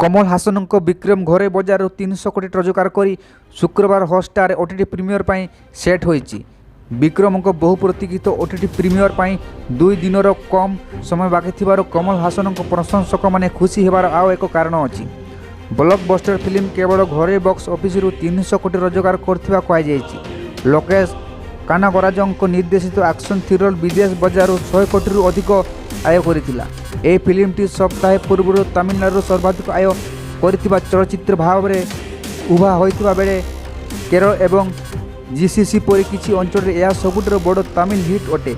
କମଲ ହାସନଙ୍କ ବିକ୍ରମ ଘରୋଇ ବଜାରରୁ 300 କୋଟି ରୋଜଗାର କରି ଶୁକ୍ରବାର ହଟଷ୍ଟାରରେ ଓଟିଟି ପ୍ରିମିୟର ପାଇଁ ସେଟ୍ ହୋଇଛି। ବିକ୍ରମଙ୍କ ବହୁ ପ୍ରତୀକ୍ଷିତ ଓଟିଟି ପ୍ରିମିୟର ପାଇଁ 2 ଦିନରୁ କମ୍ ସମୟ ବାକି ଥିବାରୁ କମଲ ହାସନଙ୍କ ପ୍ରଶଂସକମାନେ ଖୁସି ହେବାର ଆଉ ଏକ କାରଣ ଅଛି। ବ୍ଲକବଷ୍ଟର ଫିଲ୍ମ କେବଳ ଘରୋଇ ବକ୍ସ ଅଫିସରୁ 300 କୋଟି ରୋଜଗାର କରିଥିବା କୁହାଯାଇଛି। ଲୋକେଶ କାନାଗରାଜଙ୍କ ନିର୍ଦ୍ଦେଶିତ ଆକ୍ସନ୍ ଥ୍ରିଲର ବିଦେଶ ବଜାରରୁ 100 କୋଟିରୁ ଅଧିକ ଆୟ କରିଥିଲା। ଏହି ଫିଲ୍ମଟି ସପ୍ତାହେ ପୂର୍ବରୁ ତାମିଲନାଡୁରୁ ସର୍ବାଧିକ ଆୟ କରିଥିବା ଚଳଚ୍ଚିତ୍ର ଭାବରେ ଉଭା ହୋଇଥିବା ବେଳେ କେରଳ ଏବଂ ଜିସିସି ପରି କିଛି ଅଞ୍ଚଳରେ ଏହା ସବୁଠାରୁ ବଡ଼ ତାମିଲ ହିଟ୍ ଅଟେ।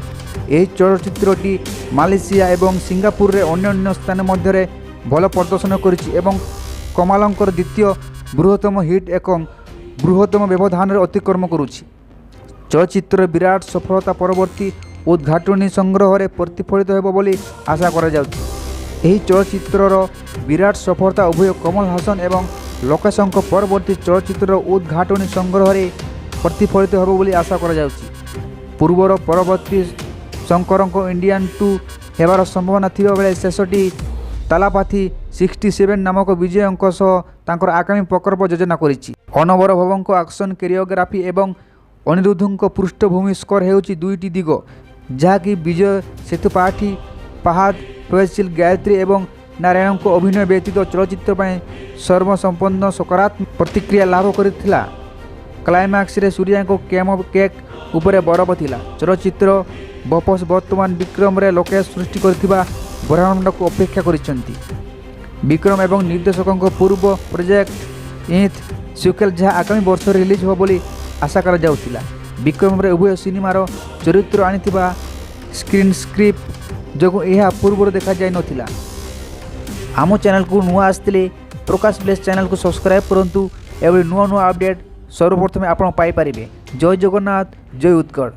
ଏହି ଚଳଚ୍ଚିତ୍ରଟି ମାଲେସିଆ ଏବଂ ସିଙ୍ଗାପୁରରେ ଅନ୍ୟାନ୍ୟ ସ୍ଥାନ ମଧ୍ୟରେ ଭଲ ପ୍ରଦର୍ଶନ କରିଛି ଏବଂ କମାଲଙ୍କର ଦ୍ୱିତୀୟ ବୃହତ୍ତମ ହିଟ୍ ଏକ ବୃହତ୍ତମ ବ୍ୟବଧାନରେ ଅତିକ୍ରମ କରୁଛି। ଚଳଚ୍ଚିତ୍ରର ବିରାଟ ସଫଳତା ପରବର୍ତ୍ତୀ ଉଦ୍ଘାଟନୀ ସଂଗ୍ରହରେ ପ୍ରତିଫଳିତ ହେବ ବୋଲି ଆଶା କରାଯାଉଛି। ଏହି ଚଳଚ୍ଚିତ୍ରର ବିରାଟ ସଫଳତା ଉଭୟ କମଲ ହାସନ ଏବଂ ଲୋକେଶଙ୍କ ପରବର୍ତ୍ତୀ ଚଳଚ୍ଚିତ୍ରର ଉଦ୍ଘାଟନୀ ସଂଗ୍ରହରେ ପ୍ରତିଫଳିତ ହେବ ବୋଲି ଆଶା କରାଯାଉଛି। ପୂର୍ବର ପରବର୍ତ୍ତୀ ଶଙ୍କରଙ୍କ ଇଣ୍ଡିଆନ୍ 2 ହେବାର ସମ୍ଭାବନା ଥିବାବେଳେ ଶେଷଟି ଥାଲାପାଥି 67 ନାମକ ବିଜୟଙ୍କ ସହ ତାଙ୍କର ଆଗାମୀ ପ୍ରକଳ୍ପ ଯୋଜନା କରିଛି। ଅନବର ଭବଙ୍କ ଆକ୍ସନ୍ କୋରିଓଗ୍ରାଫି ଏବଂ ଅନିରୁଦ୍ଧଙ୍କ ପୃଷ୍ଠଭୂମି ସ୍କୋର ହେଉଛି ଦୁଇଟି ଦିଗ, ଯାହାକି ବିଜୟ ସେତୁପାଥୀ, ଫାହାଦ ଫାଜିଲ, ଗାୟତ୍ରୀ ଏବଂ ନାରାୟଣଙ୍କ ଅଭିନୟ ବ୍ୟତୀତ ଚଳଚ୍ଚିତ୍ର ପାଇଁ ସର୍ବସମ୍ପନ୍ନ ସକାରାତ୍ମକ ପ୍ରତିକ୍ରିୟା ଲାଭ କରିଥିଲା। କ୍ଲାଇମାକ୍ସରେ ସୂର୍ୟାଙ୍କ କ୍ୟାମୋ କେକ୍ ଉପରେ ବରଫ ଥିଲା। ଚଳଚ୍ଚିତ୍ର ବଫସ୍ ବର୍ତ୍ତମାନ ବିକ୍ରମରେ ଲୋକେଶ ସୃଷ୍ଟି କରିଥିବା ବ୍ରହ୍ମାଣ୍ଡକୁ ଅପେକ୍ଷା କରିଛନ୍ତି। ବିକ୍ରମ ଏବଂ ନିର୍ଦ୍ଦେଶକଙ୍କ ପୂର୍ବ ପ୍ରୋଜେକ୍ଟ ଇଥ୍ ସିକ୍ୱେଲ୍, ଯାହା ଆଗାମୀ ବର୍ଷରେ ରିଲିଜ୍ ହେବ ବୋଲି ଆଶା କରାଯାଉଥିଲା। ବିକ୍ରମରେ ଉଭୟ ସିନେମାର ଚରିତ୍ର ଆଣିଥିବା ସ୍କ୍ରିନ୍ ସ୍କିପ୍ ଯୋଗୁଁ ଏହା ପୂର୍ବରୁ ଦେଖାଯାଇନଥିଲା। ଆମ ଚ୍ୟାନେଲକୁ ନୂଆ ଆସିଥିଲେ ପ୍ରକାଶ ପ୍ଲେସ୍ ଚ୍ୟାନେଲକୁ ସବସ୍କ୍ରାଇବ୍ କରନ୍ତୁ। ଏଭଳି ନୂଆ ନୂଆ ଅପଡ଼େଟ୍ ସର୍ବପ୍ରଥମେ ଆପଣ ପାଇପାରିବେ। ଜୟ ଜଗନ୍ନାଥ, ଜୟ ଉତ୍କଳ।